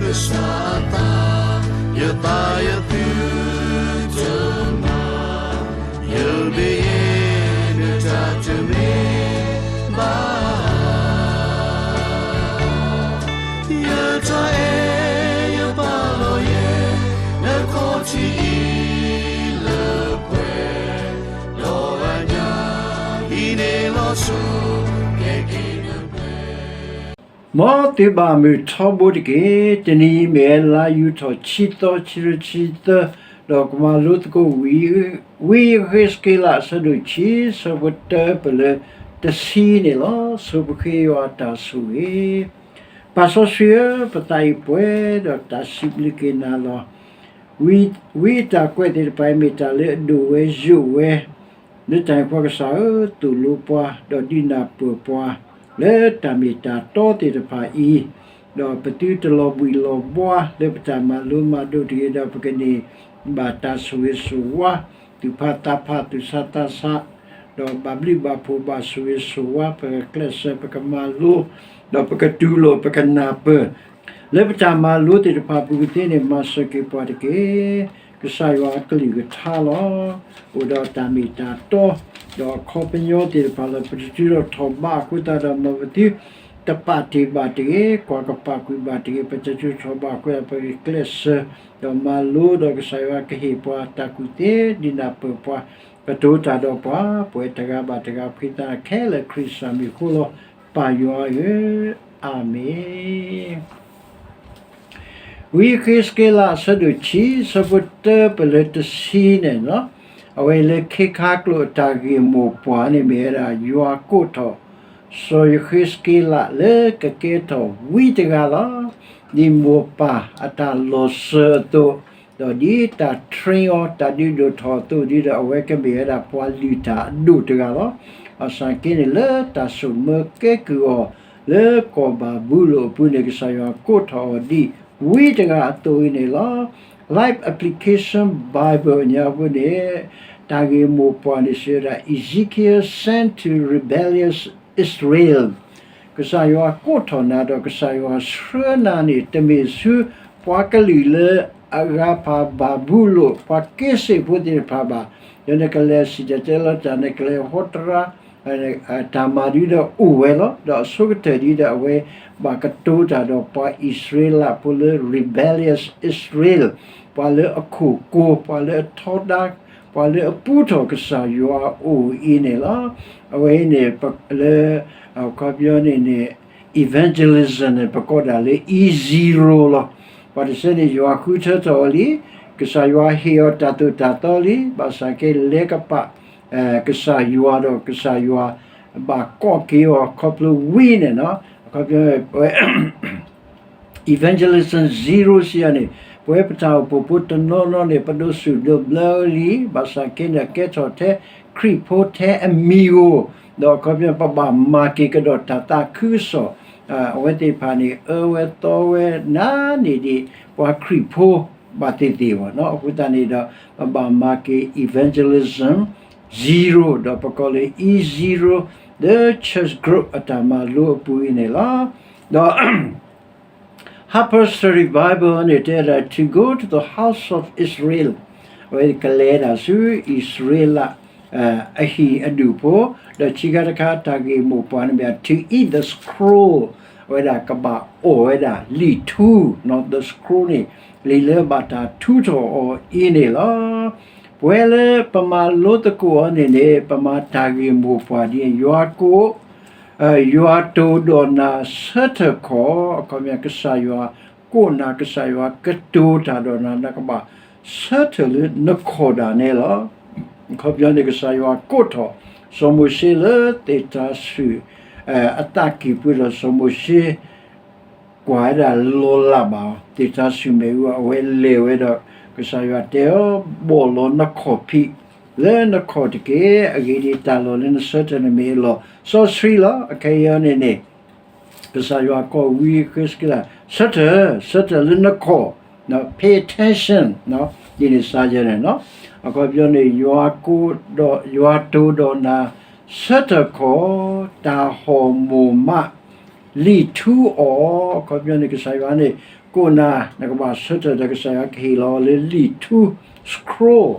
ကစၢ်အသး, ယသးယသုတမၤ, ယမ့ၢ်ယဲ နတၢ်တမ့ၢ်ဘၣ် ယတၢ်အဲၣ်ယပာ်လီၤယဲ နခီၣ်ထံးအံၤလၢပှဲၤ, ဒီးအညၣ်အံၤန့ၣ်လီၤဆီ ကဲက့ၤနပှဲၤ မ်သုဘၣ်မုာ်ထီဘိတက့ၢ်. တနံၤအံၤမ့ၢ်လါယူၤထီၣ် ခံသီ ခံကထိခံဆံသၢ, ဒီးကမၤလိသကိးဝံ, ဝံယဃ့းစက့လး အဆၢဒိၣ်ခံ ဆၢဖိတၢပၢၢ်လၢတဆံန့ၣ်လီၤ. ဆိပဃ့ယွၤအတၢ်ဆိၣ်ဂ့ၤ. ပၢ်စီဆှံဧၢ, ပသးအံၤပှဲၤဒီးတၢ်စံးဘျုးက့ၤနၤလီၤ. ဝံ, ဝံအတၢ်ကွဲးသ့ၣ်တဖၣ်အံၤမ့ၢ်တၢ်လၢအဒိၣ်ဝဲယိာ်ဝဲ လၢတၢ်န့ၣ်အဃိ ကစၢ်ဧၢ, သိၣ်လိပှၤ ဒီးဒုးနၢ်ပၢၢ်ပှၤ လၢတၢ်မ့ၢ်တၢ်တီသ့ၣ်တဖၣ်အံၤ, ဒီးပသုတလီၤဘှံးလီၤဘှါလၢပတၢ်မၤလိမၤဒိးတဂ့ၤဒီး ပကန့ၢ်ဘၣ်တၢ်ဆိၣ်ဂ့ၤဆိၣ်ဝါ, သူၣ်ဖးသးဖး သူၣ်ဆါသးဆး, ဒီးဘၣ်ဘျုးဘၣ်ဖှိၣ်ဘၣ်ဆိၣ်ဂ့ၤဆိၣ်ဝါ ပကကျဲးစၢး ပကမၤလိ, ဒီးပကတူၢ်လိာ် ပကနၢ်ပၢၢ် လၢပတၢ်မၤလိသ့ၣ်တဖၣ်အပူၤကသ့န့ၣ် မၤစၢၤက့ၤပှၤတက့ၢ်. ကစၢ်ယွၤအကလုၢ်ကထါလီၤ. အိၣ်ဒီးတၢ်မ့ၢ်တၢ်တီ, ဒီးအခီပညီသ့ၣ်တဖၣ်လၢပတတုၤထီၣ်ထီၣ်ဘးအဃိသတးဒီး မ်ပသုတပာ်တ့ၢ်ဘၣ်တဂ့ၤ, ကွၢ်ကပာ်ကွံာ်ဘၣ်တဂ့ၤ, ပတတုၤထီၣ်ဘးအဃိသတး ပကကျဲးစၢး, ဒီးမၤလိဒီးကစၢ်ယွၤကဟ့ၣ်ပှၤတၢ်ကူၣ်သ့, ဒုးနၢ်ပၢၢ်ပှၤ, ကတိၤတၢ်ဒီးပှၤ, ပဝဲတဂၤဘၣ်တဂၤ ဖှံသးခဲလၢာ်ခရံာ်စၢ်မံၤအဃိလီၤ. ပၢ်ယွၤဧၢ, အၤမ့ၣ်. ဝံယဃ့းစက့လး အဆၢဒိၣ်ခံ ဆၢဖိတၢပၢၢ်လၢတဆံန့ၣ်လီၤ. အဝဲအံၤလၢခ့ခါကျိာ်အတၢ်ဂ့ၢ်မိၢ်ပှၢ်န့ၣ်မ့ၢ်ဝဲဒၣ် ယွၤကိးထီၣ် စီၤယဃ့းစက့လးလၢကကဲထီၣ်ဝံတဂၤလီၤ. ဒ်မိၢ်ပၢ်အတၢ်လီၤစၢၤအသိး, ဒီးဒ်တၢ် train အီၤ တၢ်ဒုးဒိၣ်ထီၣ်အသိး ဒ်ဒီးအဝဲကမ့ၢ်ဝဲဒၣ်ပှၤလုၢ်တၢ်အဒိၣ်တဂၤလီၤ. ဘၣ်ဆၣ်က့န့ၣ် လၢတၢ်ဆိၣ်မၢကဲကုၢ်အီၤ လၢကီၢ်ဘၤဘူလိၣ်အပူၤန့ၣ် ကစၢ်ယွၤကိးထီၣ်အီၤဒ်ဝံတဂၤအသိးအံၤန့ၣ်လီၤ. Life Application Bible ညါပူၤန့ၣ် တၢ်ဂ့ၢ်မိၢ်ပှၢ်န့ၣ်စံးဝဲဒၣ် Ezekiel sent to rebellious Israel, ကစၢ်ယွၤကိးထီၣ်နၤဒီးကစၢ်ယွၤဆှၢနၤန့ၣ် တမ့ၢ်ဆူပှၤကလုာ်လၢအဂၤဖးဘၤဘူလိၣ် ပှၤက့စ့ၣ်ဖိသ့ၣ်တဖၣ်ဘၣ်. ဒီးနကလဲၤစံၣ်တဲၤတဲလီၤတၢ်, နကလဲၤဟီတရါ တၢ်မၤဒုဒီးအိၣ်ဝဲလီၤ. ဒီးအဆိကတၢၢ်ဒ်ဒီးအဝဲဘၣ်ကတိၤတၢ်ဒီးပှၤအံၣ်စရ့လးဖိလၢ rebellious Israel, ပှၤလၢအခိၣ်ကိၤ, ပှၤလၢအထီဒါ, ပှၤလၢအပူထီၣ်ကစၢ်ယွၤအအိၣ်အံၤန့ၣ်လီၤ. အဝဲအံၤန့ၣ် လၢ အခီပညီန့ၣ်န့ၣ် evangelism န့ၣ် ပကိးဒၣ်လၢ E zero လီၤ. ပှၤတဆၢန့ၣ် ယွၤဃုထၢထီၣ်အီၤလံ, ကစၢ်ယွၤဟ့ၣ်အီၤတၢ်သိၣ်တၢ်သီလံ, ဘၣ်ဆၣ်က့လဲၤကပာ် ကစၢ်ယွၤဒီးကစၢ်ယွၤဘၣ်ကိးက့ၤအီၤခီဖျိဝံန့ၣ်လီၤ. အခီပညီ evangelism zero စံးယၤန့ၣ် ပဝဲပတၢ်အိၣ်ဖှိၣ်ဖိတနီၤနီၤန့ၣ် ပဒိးစူၢ်ဒိးဘျၢလံ, ဘၣ်ဆၣ်က့န့ၣ် ကဲထီၣ်ထဲခရံာ်ဖိထဲအမံၤဧိၤ, ဒီးအခီပညီ ပဘၣ်မၤက့ၤကဒီးတၢ်သးခုကစီၣ်, အဝဲသ့ၣ်တဖၣ်န့ၣ် အၢဝဲသီဝဲနၤန့ၣ်ဒံး ပှၤခရံာ်ဖိဘၣ်သ့ၣ်သ့ၣ်ဘၣ်နီၤ. အဃိသတးန့ၣ်ဒီး ပဘၣ်မၤက့ၤ evangelism zero ဒီးပကိးလၢ E zero လၢ church growth အတၢ်မၤလိအပူၤအံၤန့ၣ်လီၤ. ဒီး Harper's Study Bible န့ၣ်တဲဒၣ် to go to the house of Israel, အဝဲကလဲၤဒၣ်ဆူအံၣ်စရ့လး အဟံၣ်အဒူၣ်ဖိ, ဒီးခံခါတခါတၢ်ဂ့ၢ်မိၢ်ပှၢ်န့ၣ်မ့ၢ် to eat the scroll, အဝဲဒၣ်ကဘၣ်အီၣ်ဝဲဒၣ်လံာ်ထူ, the scroll န့ၣ် လံာ်လၢဘၣ်တၢ်ထူထီၣ်အီၤအံၤန့ၣ်လီၤ. ပဝဲလၢပမၤလိသကိးအီၤန့ၣ်န့ၣ် ပမၤတၢ်ဂ့ၢ်မိၢ်ပှၢ်ဒ်အံၤ ယွၤကိး ယွၤတိၤဒီးနၤဆၢထၢၣ်ခီၣ်, အခီပညီ ကစၢ်ယွၤကိးနၤ ကစၢ်ယွၤကတိၤတၢ်ဒီးနၤ နကဘၣ်ဆၢထၢၣ်လၢနခီၣ်ဒၣ်နဲလီၤ. အခီပညီန့ၣ် ကစၢ်ယွၤကိးထီၣ် စီၤမိၤၡ့လၢသ့ၣ်တၤဆူၣ် အသးကံၢ်ပူၤဒီး စီၤမိၤၡ့ ကွၢ်ဝဲဒၣ်လီၤလးဘၣ်အီၤ, သ့ၣ်တၤဆူၣ်မ့ၣ်အူ အဝဲလဲၤဝဲဒီး ကစၢ်ယွၤတဲအီၤ ဘီၣ်လီၤနခီၣ်ဖံး လၢနခီၣ်တက့ၢ်. အဂ့ၢ်ဒ်အံၤ တၢ်လီၢ်လၢနဆၢထၢၣ်န့ၣ်မ့ၢ်လီၢ် စီဆှံလီၤ. အခဲအံၤန့ၣ်န့ၣ် ကစၢ်ယွၤကိးဝံဃ့းစက့လး ဆၢထၢၣ်, ဆၢထၢၣ်လၢနခီၣ်, pay attention, ဒ်န့ၣ်စါယဲန့ၣ်နီၤ. အခီပညီန့ၣ် ယွၤကိးဒီး ယွၤတိၤဒီးနၤ ဆၢထၢၣ်ခီၣ် တၢ်ဟီၣ်မိၢ်မး လံာ်ထူအီၤ, အခီပညီန့ၣ် ကစၢ်ယွၤန့ၣ် ကိးနၤ နကဘၣ်ဆၢထၢၣ်ဒီးကစၢ်ယွၤကဟ့ၣ်လီၤလၢလံာ်ထူ scroll,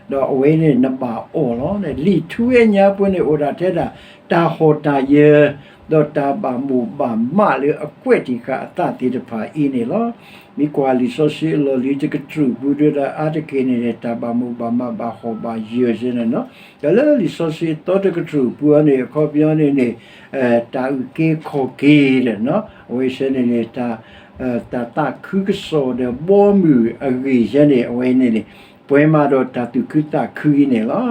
ဒီးအဝဲန့ၣ် နဘၣ်အီၣ်လီၤ. လံာ်ထူဝဲညါပူၤန့ၣ် အိၣ်ဒၣ်ထဲဒၣ် တၢ်ဟီၣ်တၢ်ယၢၤ ဒီးတၢ်ဘၣ်မိၣ်ဘၣ်မးလၢအကွဲးတံၢ်ဃာ်အသးသ့ၣ်တဖၣ်အံၤန့ၣ်လီၤ. မ့ၢ်ကွၢ်လံာ်စီဆှံအလီၢ်လံၤတကတြူၢ်ပူၤဒီး အါတက့ၢ်န့ၣ်န့ၣ် တၢ်ဘၣ်မိၣ်ဘၣ်မးဘၣ်ဟီၣ်ဘၣ်ယၢၤစ့ၢ်န့ၣ်လီၤ. ဒီးလၢလံာ်စီဆှံအသီတကတြူၢ်ပူၤအံၤန့ၣ် အခီပညီန့ၣ်န့ၣ် တၢ်အုၣ်က့ၤခီၣ်က့ၤဒီး အဝဲစ့ၢ်န့ၣ်န့ၣ် တၢ်သးခုကစီၣ်ဒီးဘီမုၢ်အဂ့ၢ်စ့ၢ်န့ၣ် အဝဲန့ၣ်န့ၣ် ပှဲၤမးဒီးတၢ်သူၣ်ခုသးခုအံၤန့ၣ်လီၤ.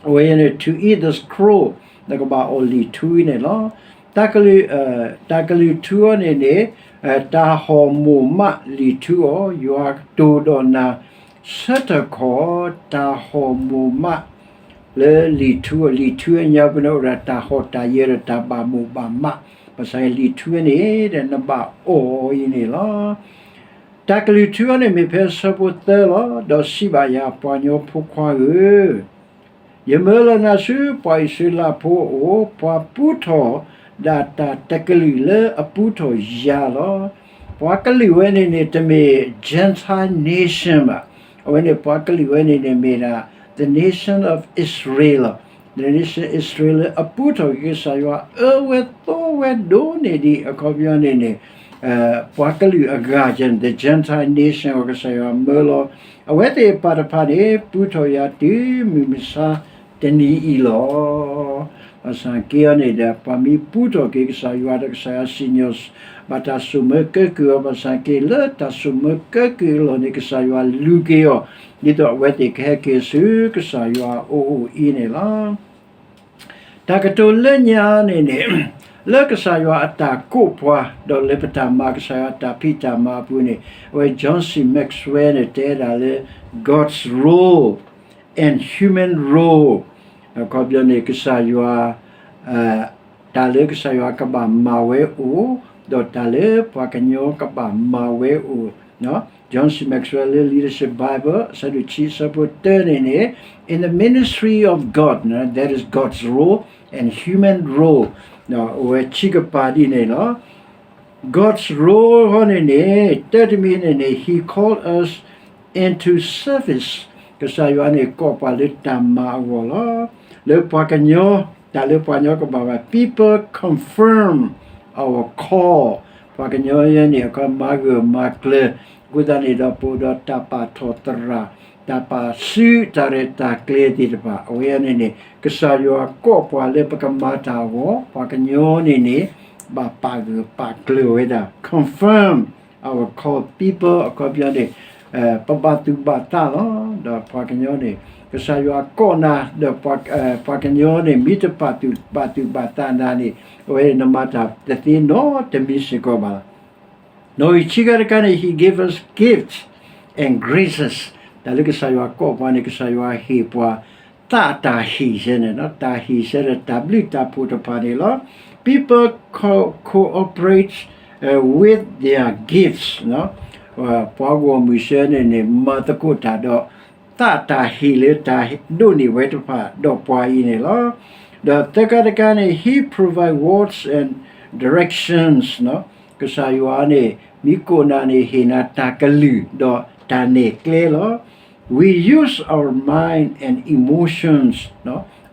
အဝဲန့ၣ် to eat the scroll, နကဘၣ်အီၣ်လံာ်ထူအံၤန့ၣ်လီၤ. တၢ်ကလုၢ်, တၢ်ကလုၢ်ထူအံၤန့ၣ်န့ၣ် တၢ်ဟီၣ်မိၣ်မးလံာ်ထူအီၤ, ယွၤကတိၤဒီးနၤ ဆၢထၢၣ်ခီၣ် တၢ်ဟီၣ်မိၣ်မး လၢလံာ်ထူအီၤ, လံာ်ထူအညါပူၤန့ၣ် အိၣ်ဒီးတၢ်ဟီၣ်တၢ်ယၢၤဒီးတၢ်ဘၣ်မိၣ်ဘၣ်မး, ဘၣ်ဆၣ်လံာ်ထူအံၤန့ၣ်ဒီး နဘၣ်အီၣ်အီၤအံၤန့ၣ်လီၤ. တၢ်ကလုၢ်ထူအံၤန့ၣ်မ့ၢ်ဖဲအဆၢဖိသၢလီၤ. ဒီးစံးဘၣ်ယၤ ပှၤကညီဖိခွါဧၢ, ယမၢလီၤနၤဆူပှၤအံၣ်စရ့လးဖိအအိၣ်, ပှၤပူထီၣ်ဒၣ်တၢ်တကလုာ်လၢအပူထီၣ်ယၤလီၤ. ပှၤကလုာ်ဝဲန့ၣ်န့ၣ် တမ့ၢ် Gentile nation ဘၣ်. အဝဲန့ၣ်ပှၤကလုာ်ဝဲန့ၣ်န့ၣ်မ့ၢ်ဒၣ် the nation of Israel လီၤ. The nation Israel လၢအပူထီၣ်က့ၤကစၢ်ယွၤအၢဝဲသီဝဲဒိၣ်န့ၢ်ဒံး အခီပညီန့ၣ်န့ၣ် ပှၤကလုာ်အဂၤ the Gentile nation အဂီၢ် ကစၢ်ယွၤမၢလီၤ. အဝဲသ့ၣ်တဖၣ်တဖၣ်န့ၣ် ပူထီၣ်ယၤတုၤမုၢ်မဆါတနံၤအံၤလီၤ. ဘၣ်ဆၣ်က့အံၤန့ၣ်ဒီး ပှၤမ့ၢ်ပူထီၣ်က့ၤကစၢ်ယွၤဒီးကစၢ်ယွၤစံၣ်ညီၣ် ဘၣ်တၢ်ဆိၣ်မၢကဲကုၢ်အီၤ ဘၣ်ဆၣ်က့လၢတၢ်ဆိၣ်မၢကဲကုၢ်အလီၢ်န့ၣ် ကစၢ်ယွၤလူၤက့ၤအီၤ ဒ်သိးအဝဲသ့ၣ်ကဟဲက့ၤဆူကစၢ်ယွၤအအိၣ်အံၤန့ၣ်လီၤ. တၢ်ကတိၤလၢညါန့ၣ်န့ၣ် လၢကစၢ်ယွၤအတၢ်ကိးပှၤ ဒီးလၢပတၢ်မၤကစၢ်ယွၤတၢ်ဖံးတၢ်မၤအပူၤန့ၣ် အဝဲ John C Maxwell န့ၣ် တဲဒၣ်လၢ God's role and human role အခီပညီန့ၣ် ကစၢ်ယွၤ တၢ်လၢကစၢ်ယွၤကဘၣ်မၤဝဲအိၣ်, ဒီးတၢ်လၢပှၤကညီကဘၣ်မၤဝဲအိၣ်, John C Maxwell လၢ Leadership Bible အဆၢဒိၣ်ခံအဆၢဖိတၢန့ၣ်န့ၣ် in the ministry of God, that is God's role and human role အိၣ်ဝဲခံကပၤဒ်န့ၣ်လီၤ. God's role ဟီန့ၣ်န့ၣ် တၢတမံၤန့ၣ်န့ၣ် He called us into service ကစၢ်ယွၤန့ၣ် ကိးပှၤလၢတၢ်မၤအဂီၢ်လီၤ. လၢပှၤကညီ, တၢ်လၢပှၤကညီကဘၣ်ဝဲ people confirm our call ပှၤကညီယဲန့ၣ် အခီမၤဂၢၢ်မၤကျၢၤ, အဃိသတးန့ၣ်ဒီး ပအိၣ်ဒီးတၢ်ပာ်ထီၣ်သရၣ်, တၢ်ပာ်စုတၢ်ရဲၣ်တၢ်ကျဲၤသ့ၣ်တဖၣ် အဝဲန့ၣ်န့ၣ် ကစၢ်ယွၤကိးပှၤလၢပကမၤတၢ်အဂီၢ် ပှၤကညီန့ၣ်န့ၣ် ဘၣ်ပာ်ဂၢၢ်ပာ်ကျၢၤဝဲဒၣ် confirm our call people အခီပညီန့ၣ် ပဘၣ်သူၣ်ဘၣ်သးလီၤ. ဒီးပှၤကညီန့ၣ် ကစၢ်ယွၤကိးနၤ ဒီးပှၤကညီန့ၣ် မ့ၢ်တဘၣ်သူၣ်ဘၣ်သးနၤန့ၣ် အဝဲန့ၣ်နမၤတၢ်တသ့နီတမံၤစ့ၢ်ကီးဘၣ်လီၤ. နီၣ်ဂံၢ်ခံခါတခါန့ၣ် He gave us gifts and graces တၢ်လၢကစၢ်ယွၤကိးပှၤန့ၣ် ကစၢ်ယွၤဟ့ၣ်ပှၤ သးတၢ်ဟ့ၣ်စ့ၢ်န့ၣ် တၢ်ဟ့ၣ်စ့ၢ်ဒီးတၢ်ဘျုးတၢ်ဖှိၣ်တဖၣ်န့ၣ်လီၤ. People co- cooperate with their gifts ပှၤဂီၢ်မုၢ်စ့ၢ်န့ၣ်န့ၣ် မၤသကိးတၢ်ဒီး သးတၢ်ဟ့ၣ်လၢတၢ်ဒိးန့ၢ်ဝဲတဖၣ်ဒီးပှၤအံၤန့ၣ်လီၤ. ဒီးသၢခါတခါန့ၣ် He provide words and directions ကစၢ်ယွၤန့ၣ် မ့ၢ်ကိးနၤန့ၣ် ဟ့ၣ်နၤတၢ်ကလုၢ်ဒီးတၢ်နဲၣ်ကျဲလီၤ. We use our mind and emotions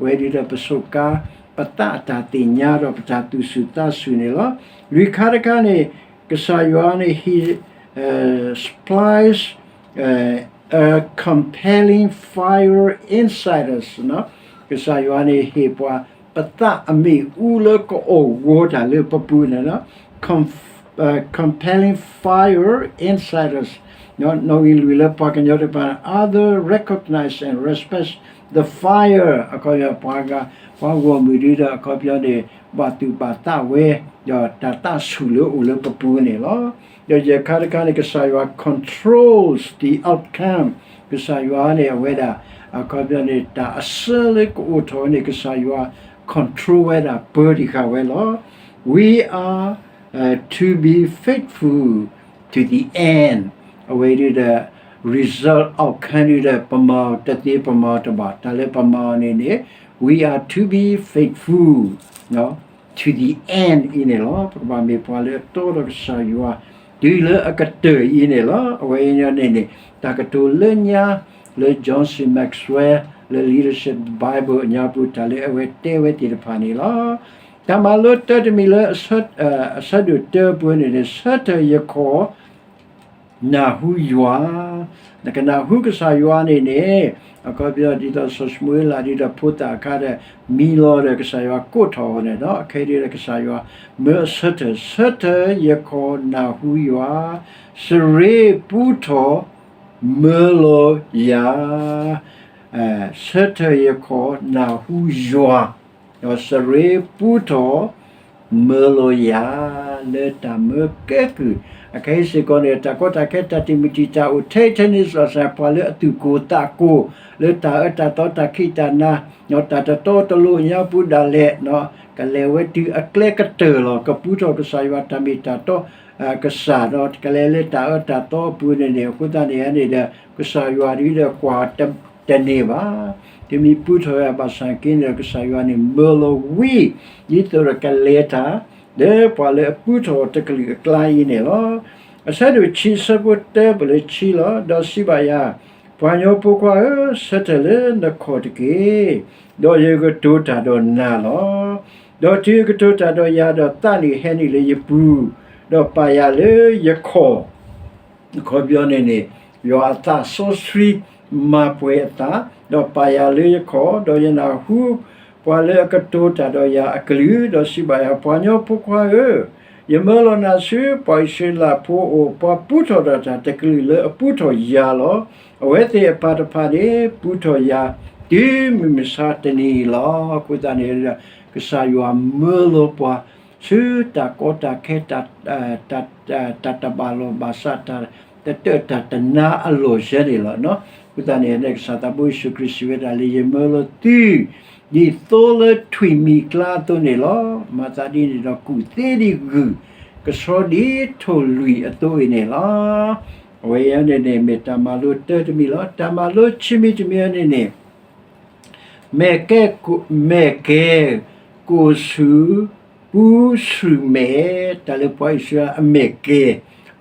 ဝဲဒၣ်ဒီးပစူးကါ ပသးတၢ်သ့ၣ်ညါဒီးပတၢ်သူၣ်ဆူၣ်သးဆူၣ်န့ၣ်လီၤ. လွံၢ်ခါတခါန့ၣ် ကစၢ်ယွၤန့ၣ် He supplies a compelling fire inside us ကစၢ်ယွၤန့ၣ်ဟ့ၣ်ပှၤ ပသးအမ့ၣ်အူလၢကအိၣ်ဂီၤတၢ်လၢပပူၤန့ၣ်လီၤ. Com- compelling fire inside us နီၣ်ဂံၢ်လွံၢ်လၢပှၤကညီတဖၣ် other recognize and respect the fire အခီပညီ ပှၤဂၤ ပှၤဂီၢ်မုၢ်ဒုဒီးအခီပညီန့ၣ် ဘၣ်သူၣ်ဘၣ်သးဝဲ ဒီးတၢ်သးဆူၣ်လၢအိၣ်လၢပပူၤန့ၣ်လီၤ. ဒီးယဲၢ်ခါတခါန့ၣ် ကစၢ်ယွၤ controls the outcome ကစၢ်ယွၤန့ၣ် အဝဲဒၣ် အခီပညီန့ၣ် တၢ်အဆၢလၢကအိၣ်ထီၣ်န့ၣ် ကစၢ်ယွၤ control ဝဲဒၣ် ပၢတံၢ်ဃာ်ဝဲလီၤ. We are to be faithful to the end အဝဲဒၣ်ဒီး result outcome ဒၣ်ဒီး ပမၤအီၤတသ့ပမၤအီၤတဘၣ် တၢ်လၢပမၤအီၤန့ၣ်န့ၣ် we are to be faithful နီၣ် to the end အံၤန့ၣ်လီၤ. ပကဘၣ်မ့ၢ်ပှၤလၢအတီဒီးကစၢ်ယွၤ တုၤလၢအကတၢၢ်အံၤန့ၣ်လီၤ. အဝဲအံၤန့ၣ်န့ၣ် တၢ်ကတိၤလၢညါ လၢ John C Maxwell လၢ Leadership Bible အညါပူၤ တၢ်လၢအဝဲတဲဝဲသ့ၣ်တဖၣ်န့ၣ်လီၤ. တၢ်မၤလိတၢတမံၤလၢ အဆၢဒိၣ်တၢအပူၤန့ၣ်န့ၣ် ဆၢထၢၣ်ယခီၣ် နၢ်ဟူယွၤ, နကနၢ်ဟူကစၢ်ယွၤန့ၣ်န့ၣ်, အခီပညီဒ်သိးစီၤၡမူၤအ့လးဒ်ဒီးဖိသၣ်အခါဒီး မံလီၤဒီးကစၢ်ယွၤကိးထီၣ်အီၤန့ၣ်ဒီး အခဲအံၤဒီးကစၢ်ယွၤ မၢအဆၢထၢၣ်, ဆၢထၢၣ်ယခီၣ်နၢ်ဟူယွၤ, စရ့ပူထီၣ် မၢလီၤယၤ, ဆၢထၢၣ်ယခီၣ်နၢ်ဟူယွၤ ဒီးစရ့ပူထီၣ် မၢလီၤယၤ လၢတၢ်မၢကဲကုၢ်, အခဲအံၤစ့ၢ်ကီးန့ၣ် တၢ်ကီတၢ်ခဲတၢ်တံာ်မုၢ်တံာ်တာ်အိၣ်ထဲထဲန့ၣ် စ့ၢ်ကီးပှၤလၢအသူၣ်ကိၢ်သးကိၢ် လၢတၢ်အၢတၢ်သီတၢ်ခံးတၢ်နၤ, တၢ်တတီတလိၤညါပူၤဒၣ်လဲာ်, ကလဲၤဝဲတုၤအကျဲကတၢၢ်လီၤ. ကပူထီၣ်ကစၢ်ယွၤတၢ်မ့ၢ်တၢ်တီ ကစၢ်ဒီးကလဲၤလၢတၢ်အၢတၢ်သီအပူၤန့ၣ်န့ၣ် အဃိသတးန့ၣ်န့ၣ်ဒီး ကစၢ်ယွၤဒ်ဒီးကွၢ်တန့ၢ်ဘၣ်. တုၤမ့ၢ်ပူထီၣ်ဝဲဘၣ်ဆၣ်က့န့ၣ်ဒီး ကစၢ်ယွၤန့ၣ်မၢလီၤဝံၤ ဒ်သိးဒီးကလဲၤတၢ် လၢပှၤလၢအပူထီၣ်တကလုာ်အကျါအံၤန့ၣ်လီၤ. အဆၢဒိၣ်ခံဆၢဖိတၢပလၢခံလီၤ. ဒီးစံးဘၣ်ယၤ, ပှၤကညီဖိခွါဧၢ, ဆၢထၢၣ်လၢနခီၣ်တက့ၢ်, ဒီးယကတိၤတၢ်ဒီးနၤလီၤ. ဒီးတုၤယကတိၤတၢ်ဒီးယၤဒီး သးန့ၣ်ဟဲနုာ်လၢယပူၤ, ဒီးပာ်ယၤလၢယခီၣ် အခီပညီန့ၣ်န့ၣ် ယွၤအသးစီဆှံမၤပှဲၤအသး, ဒီးပာ်ယၤလၢယခီၣ်, ဒီးယနၢ်ဟူပှၤလၢအကတိၤတၢ်ဒီးယၤအကလုၢ်, ဒီးစံးဘၣ်ယၤ, ပှၤကညီဖိခွါဧၢ, ယမၢလီၤနၤဆူပှၤအံၣ်စရ့လးဖိအအိၣ်, ပှၤပူထီၣ်ဒီးတၢ်တကလုာ်လၢအပူထီၣ်ယၤလီၤ. အဝဲသ့ၣ်အပၢ်တဖၣ်န့ၣ် ပူထီၣ်ယၤ တုၤမုၢ်မဆါတနံၤအံၤလီၤ. အဃိသတးန့ၣ် ကစၢ်ယွၤမၢလီၤပှၤ ဆူတၢ်ကီတၢ်ခဲ တၢ်တဘၣ်လီၢ်ဘၣ်စး တၢ်တတၢၢ်တၢ်တနါအလီၢ်ယဲန့ၣ်လီၤ. အဃိသတးန့ၣ် ကစၢ်သးဘိယ့ၣ်ၡူးခရံာ်စံးဝဲဒၣ်လၢ ယမၢလီၤသု ဒ်သိလၢထွံၣ်မံၤကျါအသိးန့ၣ်လီၤ. မၤသးဒ်န့ၣ်ဒီးကူၣ်သ့ဒ်ဂုၢ်, ကဆှီဒ်ထိၣ်လွံၣ်အသိးအံၤန့ၣ်လီၤ. အဝဲအံၤန့ၣ်န့ၣ် မ့ၢ်တၢ်မၤလိတၢ်တမံၤလီၤ. တၢ်မၤလိခံမံၤတမံၤအံၤန့ၣ်န့ၣ် မဲာ်ကဲ, မဲာ်ကဲ, ကိၣ်ဆူၣ်, ပူဆူၣ်မဲာ်, တၢ်လၢပှၤအံၣ်စရ့လးအမဲာ်ကဲ,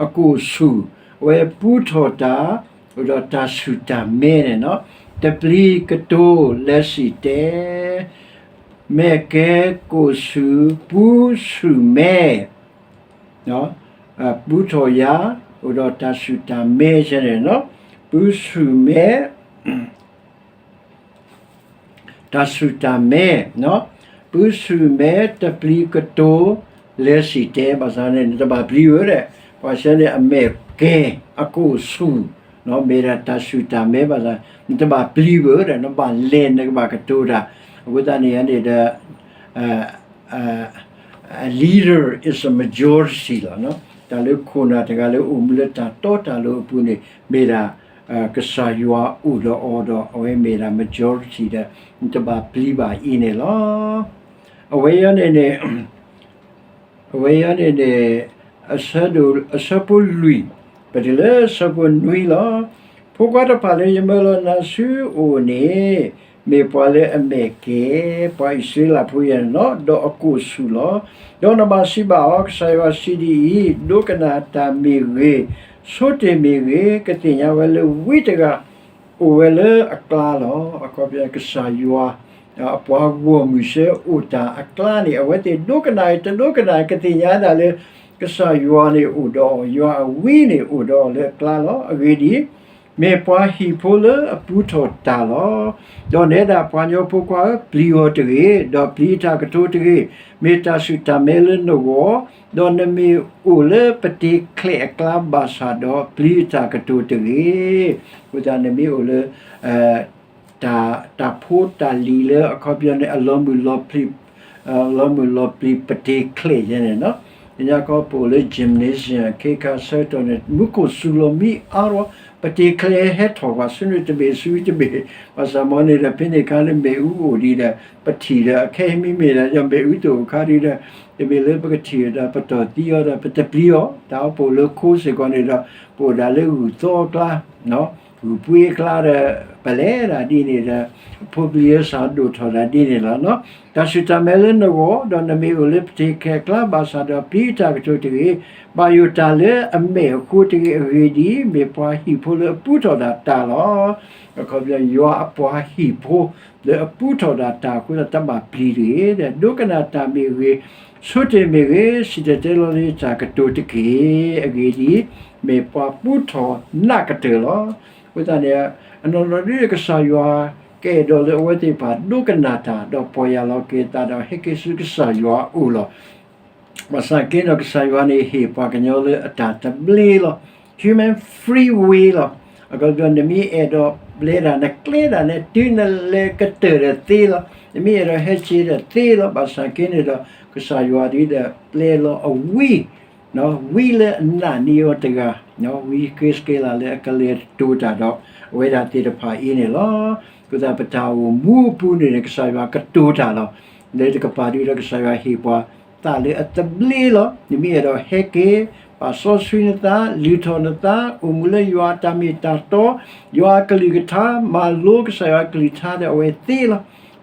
အကိၣ်ဆူၣ်, အဝဲပူထီၣ်တၢ်, အိၣ်ဒီးတၢ်ဆူၣ်တၢ်မဲန့ၣ်လီၤ. တပျံၤကတိၤလဲၤစံၣ်တဲ, မဲာ်ကဲ, ကိၣ်ဆူၣ်, ပူဆူၣ်မဲာ်, ပူထီၣ်ယၤ, အိၣ်ဒီးတၢ်ဆူၣ်တၢ်မဲယဲန့ၣ်လီၤ. ပူဆူၣ်မဲာ် တၢ်ဆူၣ်တၢ်မဲ, ပူဆူၣ်မဲာ် တပျံၤကတိၤ လဲၤစံၣ်တဲ ဘၣ်ဆၣ်န့ၣ် နတဘၣ်ပျံၤဧၢဒီး ပှၤစဲန့ၣ်အမဲာ်ကဲ အကိၣ်ဆူၣ် မ့ၢ်ဒၣ်တၢ်ဆူၣ်တၢ်မဲဘၣ်ဆၣ် နတဘၣ်ပျံၤဧၢဒီး နဘၣ်လဲၤနကဘၣ်ကတိၤတၢ် အဃိသတးန့ၣ်န့ၣ်ဒီး a leader is a majority လီၤ. တၢ်လၢခိၣ်နၢ်တဂၤလၢအိၣ်မူလၢတၢ်တီတၢ်လိၤအပူၤန့ၣ် မ့ၢ်ဒၣ် ကစၢ်ယွၤအိၣ်ဒီးအီၤဒီး အဝဲမ့ၢ်ဒၣ် majority ဒီး နတဘၣ်ပျံၤဘၣ်အံၤန့ၣ်လီၤ. အဝဲအံၤန့ၣ်န့ၣ် အဝဲအံၤန့ၣ်န့ၣ် အဆၢဒိၣ် အဆၢဖိလွံၢ် ပတုၤလၢအဆၢဖိနွံလီၤ. ဖိခွါတဖၣ်လၢယမၢလီၤနၤဆူအအိၣ်န့ၣ် မ့ၢ်ပှၤလၢအမဲာ်ကဲ ပှၤအံၣ်စရ့လးဖိယဲန့ၣ်လီၤ. ဒီးအကိၣ်ဆူၣ်လီၤ. ဒီးနဘၣ်စံးဘၣ်အီၤ, ကစၢ်ယွၤစံးဒ်အံၤ, ဒိကနၣ်တၢ်မ့ၢ်ဂ့ၤ, ဆိတ့ၢ်မ့ၢ်ဂ့ၤ, ကသ့ၣ်ညါဝဲလၢဝံတဂၤ အိၣ်ဝဲလၢအကျါလီၤ. အခီပညီ ကစၢ်ယွၤ အပှၤဂီၢ်မုၢ်စၢအိၣ်တၢ်အကျါန့ၣ် အဝဲသ့ၣ်ဒိကနၣ်အံၤ တဒိကနၣ်အံၤ ကသ့ၣ်ညါဒၣ်လၢ ကစၢ်ယွၤန့ၣ်အိၣ်ဒီးအီၤ, ယွၤအဝံန့ၣ်အိၣ်ဒီးအီၤလၢအကျါလီၤ. အဂ့ၢ်ဒ်အံၤ, မ့ၢ်ပှၤဟံၣ်ဖိလၢအပူထီၣ်တၢ်လီၤ. ဒီးနဲဒၣ်ပှၤကညီဖိခွါဧၢ, ပျံၤအီၤတဂ့ၤ, ဒီးပျံၤအတၢ်ကတိၤတဂ့ၤ, မ့ၢ်တၢ်ဆူၣ်တၢ်မဲလၢနဂီၢ်, ဒီးနမ့ၢ်အိၣ်လၢပတ့ၤချဲးအကျါဘၣ်ဆၣ်ဒီး ပျံၤအတၢ်ကတိၤတဂ့ၤ. အဃိသတးနမ့ၢ်အိၣ်လၢ တၢ် တၢ်ဖိတၢ်လံၤလၢအခီပညီန့ၣ် အလီၤမုၢ်လီၤပျံၤ လီၤမုၢ်လီၤပျံၤပတ့ၤချဲးယဲန့ၣ်လီၤ. လၢညါခီပအိၣ်လၢ gymnasium ခ့ခါဆၢကတီၢ်န့ၣ် မူခိၣ်စူၤလီၤမံအါထီၣ် ပတ့ၤချဲးဟဲထီၣ်ကွၢ် ဆူန့ၣ်တဘ့ၣ် ဆူတဘ့ၣ် ဘၣ်ဆၣ်မ်န့ၣ်ဒီး ဖဲန့ၣ်အခါလၢမ့ၣ်အူအိၣ်ဒံးဒီး ပထံၣ်ဒီး အခဲအံၤမ့မ့ၢ်ဒၣ်ဒီး မ့ၣ်အူတအိၣ်အခါဒံးဒီး တမ့ၢ်လၢပကထံၣ်ဒီး ပတီၢ်သံအီၤဒီး ပတပျံၤအီၤ တၢ်အိၣ်ဖှိၣ်လၢခိစ့ၢ်ကီးန့ၣ်ဒီး ပအိၣ်ဒၣ်လၢဂုၢ်သီအကျါ နီၢ် ပူၤပှ့ၤအကျါဒီး ပလဲၤဒၣ်ဒ်န့ၣ်ဒီး ဖိပလံၤစးဒိၣ်ထီၣ်ဒၣ်ဒ်န့ၣ်လီၤ. တၢ်ဆူၣ်တၢ်မဲလၢနဂီၢ် ဒီးနမ့ၢ်အိၣ်လၢပထံခဲအကျါ ဘၣ်ဆၣ်ဒီးပျံၤတၢ်ကတိၤတဂ့ၤ, ဘၣ်ယိၣ်တၢ်လၢအမဲာ်အဃိတဂ့ၤ, အဂ့ၢ်ဒ်အံၤ, မ့ၢ်ပှၤဟံၣ်ဖိလၢအပူထီၣ်ဒၣ်တၢ်လီၤ. အခီပညီယွၤအပှၤဟံၣ်ဖိလၢအပူထီၣ်ဒၣ်တၢ်အဃိသတး တဘၣ်ပျံၤတဂ့ၤ, ဒီးဒိကနၣ်တၢ်မ့ၢ်ဂ့ၤ, ဆိတ့ၢ်မ့ၢ်ဂ့ၤ, စံၣ်တဲၤတဲလီၤလၢတၢ်ကတိၤတက့ၢ်. အဂ့ၢ်ဒ်အံၤ, မ့ၢ်ပှၤပူထီၣ်နးကတၢၢ်လီၤ. အဃိသတးန့ၣ် အနီၢ်နီၢ်ဒ်ကစၢ်ယွၤကအဲၣ်ဒိးလၢအဝဲသ့ၣ်တဖၣ်ဒိကနၣ်တၢ် ဒီးပီၢ်ယၢ်လီၤက့ၤအသးဒီးဟဲက့ၤဆူကစၢ်ယွၤအအိၣ်လီၤ. ဘၣ်ဆၣ်က့ဒီးကစၢ်ယွၤန့ၣ်ဟ့ၣ်ပှၤကညီလၢအတၢ်သဘျ့လီၤ. Human free will လီၤ. အခီပညီ နမ့ၢ်အဲၣ်ဒိးဘျဲးဒၣ်နကျဲဒၣ်န့ၣ် တုၤနလဲၤကတၢၢ်ဒီးသ့လီၤ. နမ့ၢ်အဲၣ်ဒိးဟဲက့ၤဒီးသ့လီၤ. ဘၣ်ဆၣ်က့န့ၣ်ဒီး ကစၢ်ယွၤဒ်ဒီးပျဲလီၤအဝံ ဝံလၢအနာ်န့ၢ်အီၤတဂၤ, ဝံဃ့စက့လးလၢအကလဲၤကတိၤတၢ်ဒီးအဝဲဒၣ်သ့ၣ်တဖၣ်အံၤန့ၣ်လီၤ. အဃိသတးပတၢ်အိၣ်မူအပူၤန့ၣ်န့ၣ် ကစၢ်ယွၤကတိၤတၢ်လီၤ. လၢတကပၤဒ်ဒီးကစၢ်ယွၤဟ့ၣ်ပှၤသးလၢအသဘျ့လီၤ. နမ့ၢ်အဲၣ်ဒိးဟဲက့ၤ ပာ်စီဆှံနသး, လုၢ်ထီၣ်နသး, အိၣ်မူလၢယွၤအတၢ်မ့ၢ်တၢ်တီ, ယွၤအကလုၢ်ကထါ, မၤလိကစၢ်ယွၤအကလုၢ်ကထါဒီးအဝဲသ့လီၤ.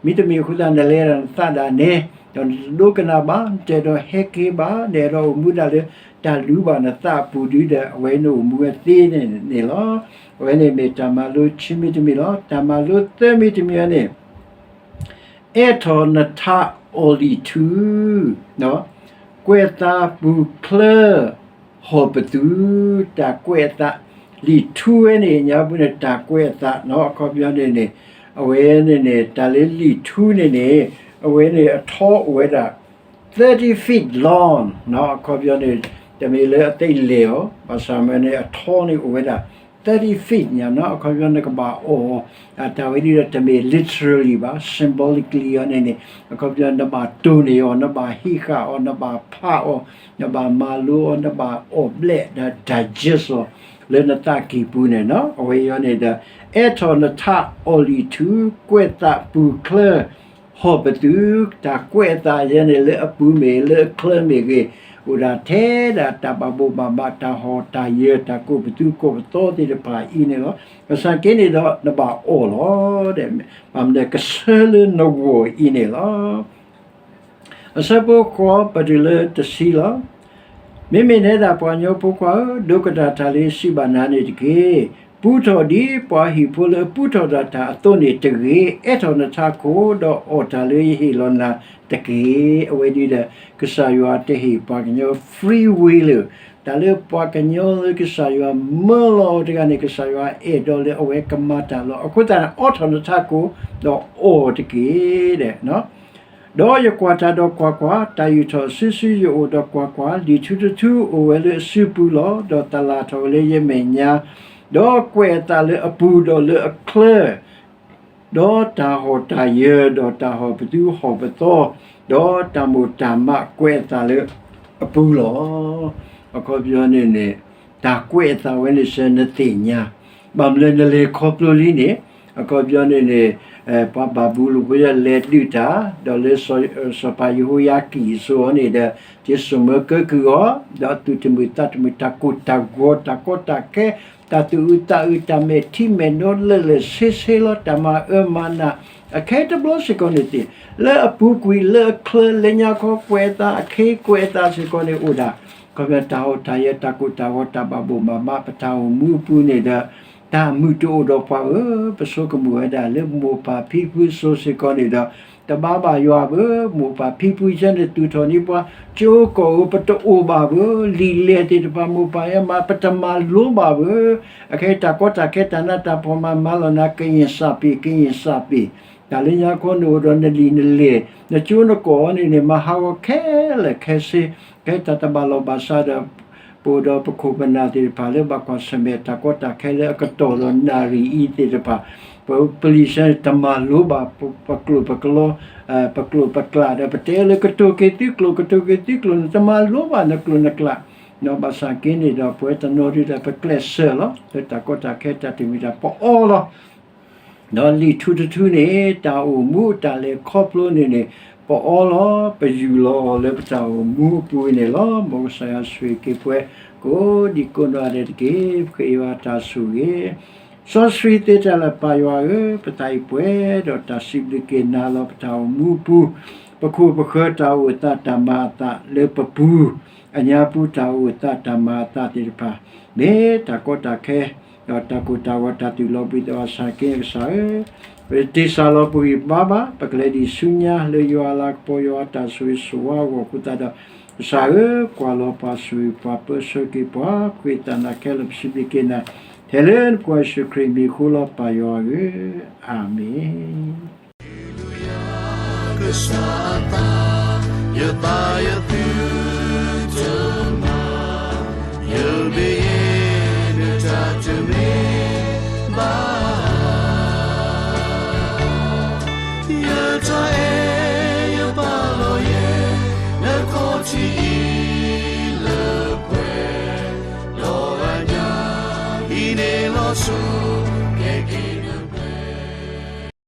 မ့တမ့ၢ်အဃိသတး နလဲၤဒၣ်နသးဒၣ်နဲ, ဒီးနတဒိကနၣ်ဘၣ်, နတအဲၣ်ဒိးဟဲက့ၤဘၣ်, နအဲၣ်ဒိးအိၣ်မူဒၣ်လၢတၢ်လုၢ်ဘၣ်နသးအပူၤဒ်ဒီး အဝဲနအိၣ်မူဝဲသ့န့ၣ်န့ၣ်လီၤ. အဝဲန့ၣ်မ့ၢ်တၢ်မၤလိခံမံၤတမံၤလီၤ. တၢ်မၤလိသၢမံၤတမံၤအံၤန့ၣ် အဲၣ်ထီၣ်နထးအီၣ်လံာ်ထူ, ကွဲးသးပူၤချၢ ဟီၣ်ပသူ, တၢ်ကွဲးအသး, လံာ်ထူဝဲန့ၣ် ညါပူၤန့ၣ် တၢ်ကွဲးအသးနီၤ, အခီပညီန့ၣ်န့ၣ်, အဝဲန့ၣ်န့ၣ် တၢ်လၢလံာ်ထူန့ၣ်န့ၣ်, အဝဲန့ၣ်အထီအိၣ်ဝဲဒၣ် thirty feet long နီၤ, အခီပညီန့ၣ် တမ့ၢ်လၢအသ့ၣ်လဲၢ်အီၤ, ဘၣ်ဆၣ်မ့ၢ်န့ၣ် အထီန့ၣ်အိၣ်ဝဲဒၣ် thirty feet ညါနီၤ, အခီပညီနကဘၣ်အီၣ်, တၢ်ဝဲဒ်ဒီးတမ့ၢ် literally ဘၣ်, symbolically အီၤန့ၣ်န့ၣ်, အခီပညီနဘၣ်တိၢ်န့ၢ်အီၤ, နဘၣ်ဟံးဃာ်အီၤ, နဘၣ်ဖးအီၤ, နဘၣ်မၤလိအီၤ, နဘၣ်အီၣ်ဘျဲၣ်ဒီး digest အီၤ လၢနသးကံၢ်ပူၤန့ၣ်နီၤ, အဝဲအံၤန့ၣ်ဒီး အဲၣ်ထီၣ်နထးအီၣ်လံာ်ထူ, ကွဲးသးပူၤချၢ ဟီၣ်ပသူ, တၢ်ကွဲးအသးယဲန့ၣ် လၢအပူၤမ့ၢ်ဂ့ၤ လၢအချၢမ့ၢ်ဂ့ၤ, အိၣ်ဒၣ်ထဲဒၣ်တၢ်ဘၣ်ဘိးဘၣ်ဘး တၢ်ဟီၣ်တၢ်ယၢၤ တၢ်ကိးပသူကိးပသီသ့ၣ်တဖၣ်အံၤန့ၣ်လီၤ. ဘၣ်ဆၣ်က့န့ၣ်ဒီး နဘၣ်အီၣ်လီၤ, ဘၣ်မနုၤလဲၣ် ကဆၢလၢနဂီၢ်အံၤန့ၣ်လီၤ. အဆၢဖိဃိး ပတုၤလၢတဆံလီၤ. မ့မ့ၢ်နဲဒၣ်ပှၤကညီဖိခွါဧၢ, ဒိကနၣ်တၢ်လၢယစံးဘၣ်နၤန့ၣ်တက့ၢ်. ပူထီၣ်ဒ်ပှၤဟံၣ်ဖိလၢအပူထီၣ်ဒၣ်တၢ်အသိးန့ၣ်တဂ့ၤ, အဲၣ်ထီၣ်နထးခိၣ်, ဒီးအီၣ်တၢ်လၢယဟ့ၣ်လီၤနၤတက့ၢ်. အဝဲဒ်ဒီး ကစၢ်ယွၤတဟ့ၣ်ပှၤကညီ free will လၢ တၢ်လၢပှၤကညီလၢကစၢ်ယွၤမၢလီၤအီၤတဂၤန့ၣ် ကစၢ်ယွၤအဲၣ်ဒိးလၢအဝဲကမၤတၢ်လီၤ. အဃိသတးန့ၣ် အီၣ်ထီၣ်နထးခိၣ်, ဒီးအီၣ်တက့ၢ်. ဒီးယကွၢ်တၢ်ဒီးကွၢ်ကွၢ်, တၢ်ယူာ်ထီၣ်အစုဆူယအိၣ်ဒီးကွၢ်ကွၢ်, လံာ်ထူတထူအိၣ်ဝဲလၢအစုပူၤလီၤ. ဒီးတၢ်လၢ်ထီၣ်ဝဲလၢယမဲာ်ညါ, ဒီးကွဲးအသးလၢအပူၤဒီးလၢအချၢ, ဒီးတၢ်ဟီၣ်တၢ်ယၢၤ, ဒီးတၢ်ဟီၣ်ပသူဟီၣ်ပသီ, ဒီးတၢ်မိၣ်တၢ်မးကွဲးအသးလၢအပူၤလီၤ. အခီပညီန့ၣ်န့ၣ် တၢ်ကွဲးအသးဝဲန့ၣ်စ့ၢ်နသ့ၣ်ညါ, ဘၣ်မနုၤလဲၣ်နလဲၤခီဖျိလံန့ၣ်, အခီပညီန့ၣ်န့ၣ် ပှၤဘၤဘူလိၣ်ဖိလဲၤဒုးတၢ်, ဒီးလၢစီၤပၤယဟိယၤကံၣ်အစိၤအီၤန့ၣ်ဒီး ယစိာ်မၢကၢကုၢ်အီၤ, ဒီးသူၣ်တမုာ်သးတမုာ် တၢ်ကိၢ်တၢ်ဂီၤ တၢ်ကီတၢ်ခဲ တၢ်သူၣ်အုးသးအုး တၢ်မဲာ်ထံမဲာ်နိလၢာ်လၢာ်ဆ့ဆ့လီၤ, တၢ်မၤအၢမၤနး အခဲတဘျီစ့ၢ်ကီးန့ၣ်သ့ၣ်, လၢအပူၤကွံာ်လၢအချၢလၢညါခီကွဲးအသး အခ့ကွဲးအသးစ့ၢ်ကီးန့ၣ်အိၣ်ဒၣ်, ခီပညီတၢ်ဟီၣ်တၢ်ယၢၤ တၢ်ကိၢ်တၢ်ဂီၤ တၢ်ဘၣ်ဘိၣ်ဘၣ်ဘး ပတၢ်အိၣ်မူအပူၤန့ၣ်ဒီး တၢ်မုာ်တအိၣ်ဒီးပှၤဧၢ, ပဆိကမိၣ်ဝဲဒၣ်လၢမိၢ်ပၢ်ဖံဖုအစိၤစ့ၢ်ကီးန့ၣ်ဒီး တဘၣ်ဘၣ်ယွၤဘၣ်, မိၢ်ပၢ်ဖံဖုယဲန့ၣ် သူၣ်ထီၣ်န့ၢ်ပှၤ ကၠိကီၢ်ဧိၤ ပတအိၣ်ဘၣ်ဘၣ်, လံာ်လဲၢ်သ့ၣ်တဖၣ် မိၢ်ပၢ်အဲၣ်မး ပတမၤလိဘၣ်ဘၣ်, အခဲတၢ်ကီတၢ်ခဲ တၢ်နးတၢ်ဖှီၣ်မၤမၤလီၤနၤ ကရင်စာပေ ကရင်စာပေ, တၢ်လၢညါခီနအိၣ်ဒီးနလံာ်နလဲၢ် နကၠိနကီၢ်အီၤန့ၣ်န့ၣ် မၤဟးဂီၤခဲလၢာ်ခဲဆ့, ခဲတၢ်တဘၣ်လီၢ်ဘၣ်စးဒီး ပအိၣ်ဒီးပခိၣ်ပနၢ်သ့ၣ်တဖၣ်လၢဘၣ်ကွၢ်ဆၢၣ်မဲာ် တၢ်ကီတၢ်ခဲလၢအကတီၢ်ဒီးနၣ်ရံၣ်အံၤသ့ၣ်တဖၣ်, ပပလံၤဆၢန့ၣ် တမၤလိဘၣ် ပကျိာ်ပကျီ ပကျိာ်ပကျးဒီး ပတဲလၢကတိၤက့ၤသုကျိာ် ကတိၤက့ၤသုကျိာ်န့ၣ် တမၤလိဘၣ်နကျိာ်နကျး, ဘၣ်ဆၣ်က့န့ၣ်ဒီး ပဝဲတနီၤဒုဒီး ပကျဲးစၢးလီၤ လၢတၢ်ကီတၢ်ခဲတၢ်တမံၤတၢ်ပအီလီၤ ဒီးလံာ်ထူတထူန့ၣ် တၢ်အိၣ်မူအတၢ်လဲၤခီဖျိန့ၣ်န့ၣ် ပအီလီၤ ပယူၢ်လီၤအီၤလၢပတၢ်အိၣ်မူအပူၤန့ၣ်လီၤ. မ်ကစၢ်ယွၤဆိၣ်ဂ့ၤက့ၤပှၤကိးဒံကိးနီၢ်ဂၤဒဲးတက့ၢ်. ပဃ့ယွၤတၢ်ဆိၣ်ဂ့ၤ စီဆှံသ့တၢ်လၢပၢ်ယွၤဧၢ, ပသးအံၤပှဲၤဒီးတၢ်စံးဘျုးက့ၤနၤလီၤ. ပတၢ်အိၣ်မူအပူၤ, ပခိၣ်ပဃၢၤတၢ်အိၣ်အသးတၢ်မၤအသးလၢပပူၤ, အညါပူၤတၢ်အိၣ်အသးတၢ်မၤအသးသ့ၣ်တဖၣ်, မ့ၢ်တၢ်ကီတၢ်ခဲ ဒီးတၢ်ကိၢ်တၢ်ဂီၤတၢ်သူၣ်လီၤဘှံးသးစၢ်က့ ကစၢ်ဧၢ, ပတ့စၢ်လီၤပဂံၢ်ပဘါဘၣ်, ပကလဲၤဒံးဆူညါလၢယွၤအလၤကပီၤ ယွၤအတၢ်ဆိၣ်ဂ့ၤဆိၣ်ဝါအဂီၢ်အဃိသတးဒီး, ကစၢ်ဧၢ, ကွၢ်လီၤပှၤ ဆိၣ်ဂ့ၤပှၤ ပၢဆှၢက့ၤပှၤ, ပဃ့သးနၤခဲလၢာ် ပစံးဘျုးက့ၤနၤ, ထဲလၢနဖိယ့ၣ်ၡူးခရံာ်မံၤအဃိလီၤ ပၢ်ယွၤဧၢ, အၤမ့ၣ်. ကစၢ်အသး, ယသးယသုတမၤ, ယဘၣ်ယဲၢ်နတၢ်တမ့ၢ်ဘၣ်, ယတၢ်အဲ